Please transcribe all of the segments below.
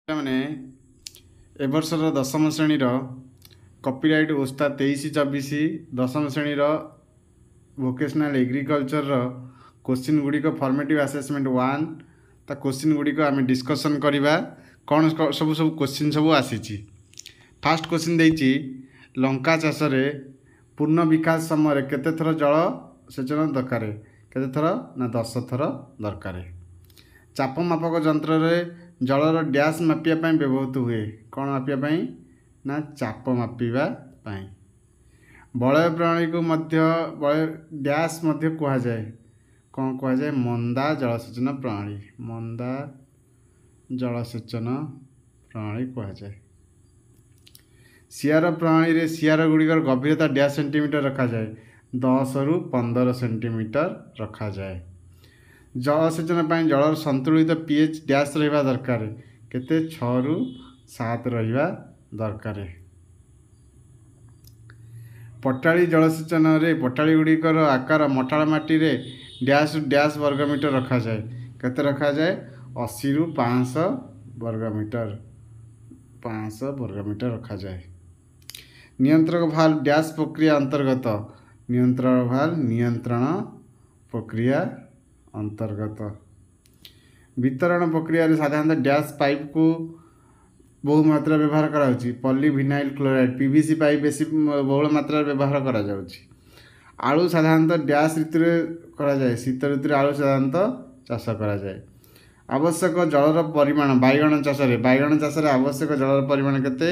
ପିଲାମାନେ, ଏ ବର୍ଷର ଦଶମ ଶ୍ରେଣୀର କପିରାଇଟ୍ ଓସ୍ତା 23-24 ଦଶମ ଶ୍ରେଣୀର ଭୋକେସନାଲ୍ ଏଗ୍ରିକଲଚରର କୋଶ୍ଚିନ୍ ଗୁଡ଼ିକ, ଫର୍ମେଟିଭ୍ ଆସେସମେଣ୍ଟ 1, ତା କୋଶ୍ଚିନ୍ ଗୁଡ଼ିକ ଆମେ ଡିସ୍କସନ୍ କରିବା। କ'ଣ ସବୁ ସବୁ କୋଶ୍ଚିନ୍ ସବୁ ଆସିଛି? ଫାଷ୍ଟ କୋଶ୍ଚିନ୍ ଦେଇଛି, ଲଙ୍କା ଚାଷରେ ପୂର୍ଣ୍ଣ ବିକାଶ ସମୟରେ କେତେ ଥର ଜଳ ସେଚନ ଦରକାର? କେତେ ଥର ନା 10 ଥର ଦରକାର। ଚାପ ମାପକ ଯନ୍ତ୍ରରେ ଜଳର ଡ୍ୟାସ୍ ମାପିବା ପାଇଁ ବ୍ୟବହୃତ ହୁଏ। କ'ଣ ମାପିବା ପାଇଁ ନା ଚାପ ମାପିବା ପାଇଁ। ବଳୟ ପ୍ରଣାଳୀକୁ ମଧ୍ୟ ବଳୟ ଡ୍ୟାସ୍ ମଧ୍ୟ କୁହାଯାଏ। କ'ଣ କୁହାଯାଏ? ମନ୍ଦା ଜଳସେଚନ ପ୍ରଣାଳୀ, ମନ୍ଦା ଜଳସେଚନ ପ୍ରଣାଳୀ କୁହାଯାଏ। ସିଆର ପ୍ରଣାଳୀରେ ସିଆର ଗୁଡ଼ିକର ଗଭୀରତା ଡ୍ୟାସ୍ ସେଣ୍ଟିମିଟର ରଖାଯାଏ। 10ରୁ 15 ସେଣ୍ଟିମିଟର ରଖାଯାଏ। ଜଳସେଚନ ପାଇଁ ଜଳର ସନ୍ତୁଳିତ ପି ଏଚ୍ ଡ୍ୟାସ୍ ରହିବା ଦରକାର। କେତେ? 6ରୁ 7 ରହିବା ଦରକାର। ପଟାଳି ଜଳସେଚନରେ ପଟାଳି ଗୁଡ଼ିକର ଆକାର ମଟାଳ ମାଟିରେ ଡ୍ୟାସ୍ ଡ୍ୟାସ୍ ବର୍ଗ ମିଟର ରଖାଯାଏ। କେତେ ରଖାଯାଏ? 80ରୁ 500 ବର୍ଗ ମିଟର, 500 ବର୍ଗ ମିଟର ରଖାଯାଏ। ନିୟନ୍ତ୍ରକ ଭାଲ୍ଭ ଡ୍ୟାସ୍ ପ୍ରକ୍ରିୟା ଅନ୍ତର୍ଗତ। ନିୟନ୍ତ୍ରକ ଭାଲ୍ଭ ନିୟନ୍ତ୍ରଣ ପ୍ରକ୍ରିୟା ଅନ୍ତର୍ଗତ। ବିତରଣ ପ୍ରକ୍ରିୟାରେ ସାଧାରଣତଃ ଡ୍ୟାସ୍ ପାଇପ୍କୁ ବହୁ ମାତ୍ରାରେ ବ୍ୟବହାର କରାଯାଉଛି। ପଲିଭିନାଇଲ୍ କ୍ଲୋରାଇଡ଼୍, PVC pipe ବେଶୀ ବହୁଳ ମାତ୍ରାରେ ବ୍ୟବହାର କରାଯାଉଛି। ଆଳୁ ସାଧାରଣତଃ ଡ୍ୟାସ୍ ଋତୁରେ କରାଯାଏ। ଶୀତ ଋତୁରେ ଆଳୁ ସାଧାରଣତଃ ଚାଷ କରାଯାଏ। ଆବଶ୍ୟକ ଜଳର ପରିମାଣ ବାଇଗଣ ଚାଷରେ, ବାଇଗଣ ଚାଷରେ ଆବଶ୍ୟକ ଜଳର ପରିମାଣ କେତେ?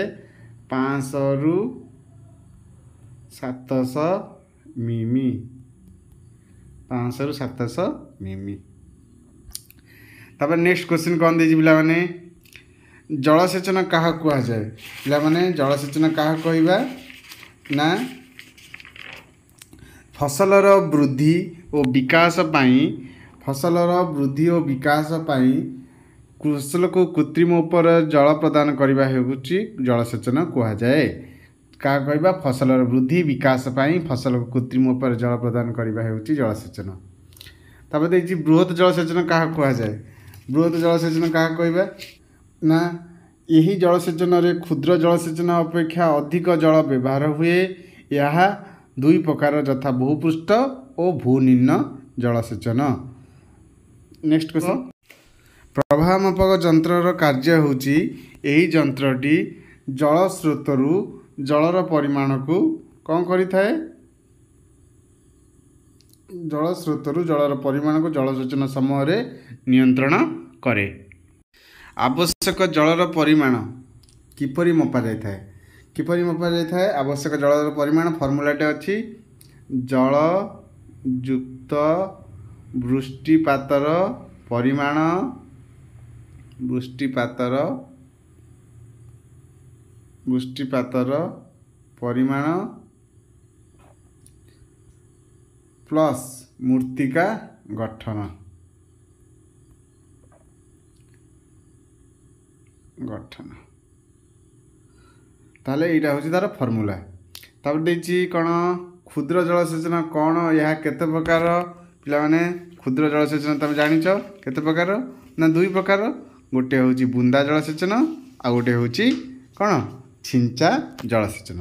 500ରୁ 700 ମିମି, 500ରୁ 700 ମିମି। ତାପରେ ନେକ୍ସଟ କ୍ୱେଶ୍ଚିନ୍ କ'ଣ ଦେଇଛି ପିଲାମାନେ? ଜଳସେଚନ କାହାକୁ କୁହାଯାଏ? ପିଲାମାନେ, ଜଳସେଚନ କାହାକୁ କହିବା ନା ଫସଲର ବୃଦ୍ଧି ଓ ବିକାଶ ପାଇଁ, ଫସଲର ବୃଦ୍ଧି ଓ ବିକାଶ ପାଇଁ ଫସଲକୁ କୃତ୍ରିମ ଉପରେ ଜଳ ପ୍ରଦାନ କରିବା ହେଉଛି ଜଳସେଚନ କୁହାଯାଏ। କାହା କହିବା? ଫସଲର ବୃଦ୍ଧି ବିକାଶ ପାଇଁ ଫସଲକୁ କୃତ୍ରିମ ଉପରେ ଜଳ ପ୍ରଦାନ କରିବା ହେଉଛି ଜଳସେଚନ। ତାପରେ ଦେଇଛି, ବୃହତ ଜଳସେଚନ କାହାକୁ କୁହାଯାଏ? ବୃହତ ଜଳସେଚନ କାହାକୁ କହିବା ନା ଏହି ଜଳସେଚନରେ କ୍ଷୁଦ୍ର ଜଳସେଚନ ଅପେକ୍ଷା ଅଧିକ ଜଳ ବ୍ୟବହାର ହୁଏ। ଏହା ଦୁଇ ପ୍ରକାର, ଯଥା ଭୂପୃଷ୍ଠ ଓ ଭୂନିମ୍ନ ଜଳସେଚନ। ନେକ୍ସଟ କ୍ୱେଶ୍ଚନ୍, ପ୍ରବାହ ମାପକ ଯନ୍ତ୍ରର କାର୍ଯ୍ୟ ହେଉଛି। ଏହି ଯନ୍ତ୍ରଟି ଜଳ ସ୍ରୋତରୁ ଜଳର ପରିମାଣକୁ କ'ଣ କରିଥାଏ? ଜଳ ସ୍ରୋତରୁ ଜଳର ପରିମାଣକୁ ଜଳସେଚନ ସମୟରେ ନିୟନ୍ତ୍ରଣ କରେ। ଆବଶ୍ୟକ ଜଳର ପରିମାଣ କିପରି ମପା ଯାଇଥାଏ? କିପରି ମପା ଯାଇଥାଏ ଆବଶ୍ୟକ ଜଳର ପରିମାଣ? ଫର୍ମୁଲାଟେ ଅଛି, ଜଳ ଯୁକ୍ତ ବୃଷ୍ଟିପାତର ପରିମାଣ, ବୃଷ୍ଟିପାତର ପରିମାଣ ପ୍ଲସ୍ ମୃତ୍ତିକା ଗଠନ। ତାହେଲେ ଏଇଟା ହେଉଛି ତାର ଫର୍ମୁଲା। ତାପରେ ଦେଇଛି କ'ଣ? କ୍ଷୁଦ୍ର ଜଳସେଚନ କ'ଣ? ଏହା କେତେ ପ୍ରକାର? ପିଲାମାନେ, କ୍ଷୁଦ୍ର ଜଳସେଚନ ତୁମେ ଜାଣିଛ କେତେ ପ୍ରକାର ନା ଦୁଇ ପ୍ରକାର। ଗୋଟେ ହେଉଛି ବୁନ୍ଦା ଜଳସେଚନ, ଆଉ ଗୋଟେ ହେଉଛି କ'ଣ? ଛିଞ୍ଚା ଜଳସେଚନ।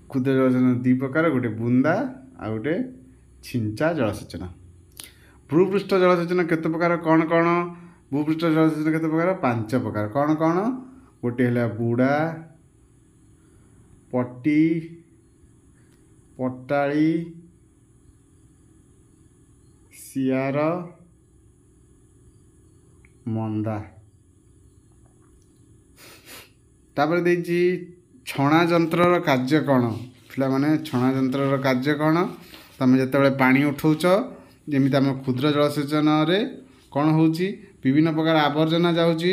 କ୍ଷୁଦ୍ର ଜଳସେଚନ ଦୁଇ ପ୍ରକାର, ଗୋଟେ ବୁନ୍ଦା ଆଉ ଗୋଟେ ଛିଞ୍ଚା ଜଳସେଚନ। ଭୂପୃଷ୍ଠ ଜଳସେଚନ କେତେ ପ୍ରକାର? କ'ଣ କ'ଣ? ଭୂପୃଷ୍ଠ ଜଳସେଚନ କେତେ ପ୍ରକାର? 5 ପ୍ରକାର। କ'ଣ କ'ଣ? ଗୋଟେ ହେଲା ବୁଡ଼ା, ପଟି, ପଟାଳି, ସିଆର, ମନ୍ଦା। ତାପରେ ଦେଇଛି, ଛଣା ଯନ୍ତ୍ରର କାର୍ଯ୍ୟ କ'ଣ? ପିଲାମାନେ, ଛଣା ଯନ୍ତ୍ରର କାର୍ଯ୍ୟ କ'ଣ? ତୁମେ ଯେତେବେଳେ ପାଣି ଉଠାଉଛ, ଯେମିତି ଆମ କ୍ଷୁଦ୍ର ଜଳସେଚନରେ କ'ଣ ହେଉଛି? ବିଭିନ୍ନ ପ୍ରକାର ଆବର୍ଜନା ଯାଉଛି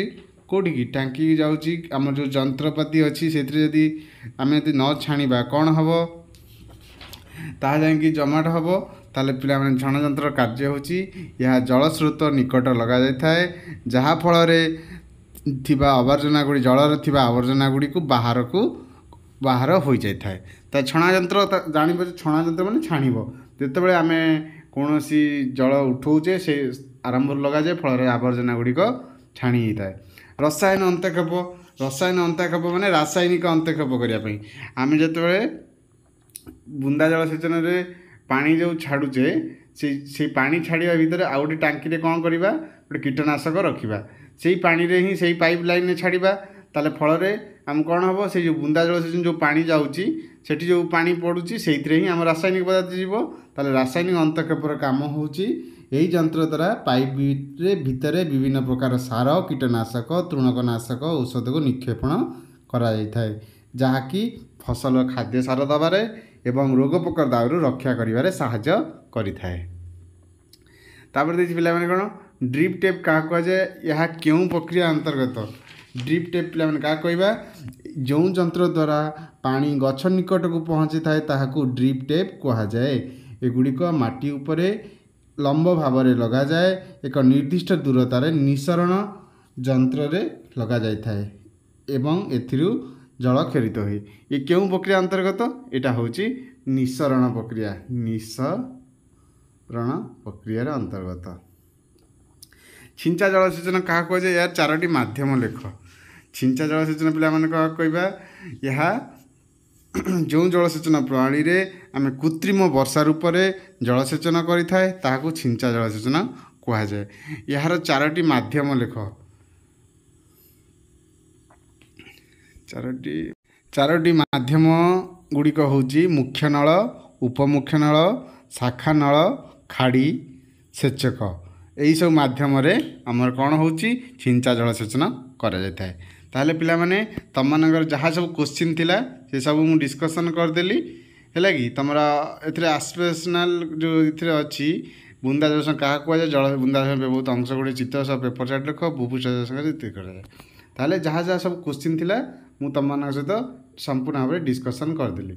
କେଉଁଠିକି? ଟାଙ୍କିକି ଯାଉଛି। ଆମର ଯେଉଁ ଯନ୍ତ୍ରପାତି ଅଛି, ସେଥିରେ ଯଦି ଆମେ ଯଦି ନ ଛାଣିବା କ'ଣ ହେବ? ତାହା ଯାଇକି ଜମାଟ ହେବ। ତାହେଲେ ପିଲାମାନେ, ଛଣା ଯନ୍ତ୍ରର କାର୍ଯ୍ୟ ହେଉଛି ଏହା ଜଳସ୍ରୋତ ନିକଟ ଲଗାଯାଇଥାଏ, ଯାହାଫଳରେ ଥିବା ଆବର୍ଜନା ଗୁଡ଼ିକ, ଜଳରେ ଥିବା ଆବର୍ଜନା ଗୁଡ଼ିକୁ ବାହାରକୁ ବାହାର ହୋଇଯାଇଥାଏ। ତା ଛଣା ଯନ୍ତ୍ର ଜାଣିବ ଯେ ଛଣା ଯନ୍ତ୍ର ମାନେ ଛାଣିବ। ଯେତେବେଳେ ଆମେ କୌଣସି ଜଳ ଉଠାଉଛେ, ସେ ଆରମ୍ଭରୁ ଲଗାଯାଏ, ଫଳରେ ଆବର୍ଜନା ଗୁଡ଼ିକ ଛାଣି ହେଇଥାଏ। ରସାୟନ ଅନ୍ତଃକ୍ଷେପ, ରସାୟନ ଅନ୍ତଃକ୍ଷେପ ମାନେ ରାସାୟନିକ ଅନ୍ତଃକ୍ଷେପ କରିବା ପାଇଁ ଆମେ ଯେତେବେଳେ ବୁନ୍ଦା ଜଳସେଚନରେ ପାଣି ଯେଉଁ ଛାଡ଼ୁଛେ, ସେଇ ପାଣି ଛାଡ଼ିବା ଭିତରେ ଆଉ ଗୋଟେ ଟାଙ୍କିରେ କ'ଣ କରିବା? ଗୋଟେ କୀଟନାଶକ ରଖିବା। ସେଇ ପାଣିରେ ହିଁ ସେଇ ପାଇପ୍ ଲାଇନ୍ରେ ଛାଡ଼ିବା। ତାହେଲେ ଫଳରେ ଆମକୁ କ'ଣ ହେବ? ସେଇ ଯେଉଁ ବୁନ୍ଦା ଜଳସେଚନ ଯେଉଁ ପାଣି ଯାଉଛି, ସେଠି ଯେଉଁ ପାଣି ପଡ଼ୁଛି, ସେଇଥିରେ ହିଁ ଆମ ରାସାୟନିକ ପଦାର୍ଥ ଯିବ। ତାହେଲେ ରାସାୟନିକ ଅନ୍ତଃକ୍ଷେପର କାମ ହେଉଛି ଏହି ଯନ୍ତ୍ର ଦ୍ୱାରା ପାଇପ୍ରେ ଭିତରେ ବିଭିନ୍ନ ପ୍ରକାର ସାର, କୀଟନାଶକ, ତୃଣକନାଶକ ଔଷଧକୁ ନିକ୍ଷେପଣ କରାଯାଇଥାଏ, ଯାହାକି ଫସଲ ଖାଦ୍ୟ ସାର ଦେବାରେ ଏବଂ ରୋଗ ପୋକ ଦାଉରୁ ରକ୍ଷା କରିବାରେ ସାହାଯ୍ୟ କରିଥାଏ। ତାପରେ ଦେଇଛି ପିଲାମାନେ କ'ଣ? ଡ୍ରିପ୍ ଟେପ୍ କାହାକୁ କୁହାଯାଏ? ଏହା କେଉଁ ପ୍ରକ୍ରିୟା ଅନ୍ତର୍ଗତ? ଡ୍ରିପ୍ ଟେପ୍ ପିଲାମାନେ କାହା କହିବା? ଯେଉଁ ଯନ୍ତ୍ର ଦ୍ୱାରା ପାଣି ଗଛ ନିକଟକୁ ପହଞ୍ଚିଥାଏ, ତାହାକୁ ଡ୍ରିପ୍ ଟେପ୍ କୁହାଯାଏ। ଏଗୁଡ଼ିକ ମାଟି ଉପରେ ଲମ୍ବ ଭାବରେ ଲଗାଯାଏ, ଏକ ନିର୍ଦ୍ଦିଷ୍ଟ ଦୂରତାରେ ନିଃସରଣ ଯନ୍ତ୍ରରେ ଲଗାଯାଇଥାଏ ଏବଂ ଏଥିରୁ ଜଳ କ୍ଷରିତ ହୁଏ। ଏ କେଉଁ ପ୍ରକ୍ରିୟା ଅନ୍ତର୍ଗତ? ଏଇଟା ହେଉଛି ନିଃସରଣ ପ୍ରକ୍ରିୟା, ନିଃସରଣ ପ୍ରକ୍ରିୟାର ଅନ୍ତର୍ଗତ। ଛିଞ୍ଚା ଜଳସେଚନ କାହାକୁ କୁହାଯାଏ? ଏହାର 4ଟି ମାଧ୍ୟମ ଲେଖ। ଛିଞ୍ଚା ଜଳସେଚନ ପିଲାମାନେ କାହାକୁ କହିବା? ଏହା ଯେଉଁ ଜଳସେଚନ ପ୍ରଣାଳୀରେ ଆମେ କୃତ୍ରିମ ବର୍ଷା ରୂପରେ ଜଳସେଚନ କରିଥାଏ, ତାହାକୁ ଛିଞ୍ଚା ଜଳସେଚନ କୁହାଯାଏ। ଏହାର 4ଟି ମାଧ୍ୟମ ଲେଖ। 4ଟି ମାଧ୍ୟମ ଗୁଡ଼ିକ ହେଉଛି ମୁଖ୍ୟ ନଳ, ଉପମୁଖ୍ୟ ନଳ, ଶାଖା ନଳ, ଖାଡ଼ି ସେଚକ। ଏହିସବୁ ମାଧ୍ୟମରେ ଆମର କ'ଣ ହେଉଛି? ଛିଞ୍ଚା ଜଳସେଚନ କରାଯାଇଥାଏ। ତାହେଲେ ପିଲାମାନେ, ତୁମମାନଙ୍କର ଯାହା ସବୁ କୋଶ୍ଚିନ୍ ଥିଲା, ସେସବୁ ମୁଁ ଡିସ୍କସନ୍ କରିଦେଲି। ହେଲା କି? ତୁମର ଏଥିରେ ଆସ୍ପିରେସନାଲ୍ ଯେଉଁ ଏଥିରେ ଅଛି, ବୁନ୍ଦା ଜଳସେଚନ କାହାକୁ କୁହାଯାଏ, ଜଳ ବୁନ୍ଦା ଜଳସେଚନ ବ୍ୟବହୃତ ଅଂଶ ଗୁଡ଼ିକ ଚିତ୍ର ସହ ପେପର ଚାର୍ଟ ଲେଖ, ଭୂପୃଷ୍ଠ ଜଳସେଚନ ଏତିକି କରାଯାଏ। ତାହେଲେ ଯାହା ଯାହା ସବୁ କୋଶ୍ଚିନ୍ ଥିଲା, ମୁଁ ତୁମମାନଙ୍କ ସହିତ ସମ୍ପୂର୍ଣ୍ଣ ଭାବରେ ଡିସ୍କସନ୍ କରିଦେଲି।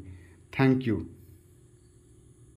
Thank you.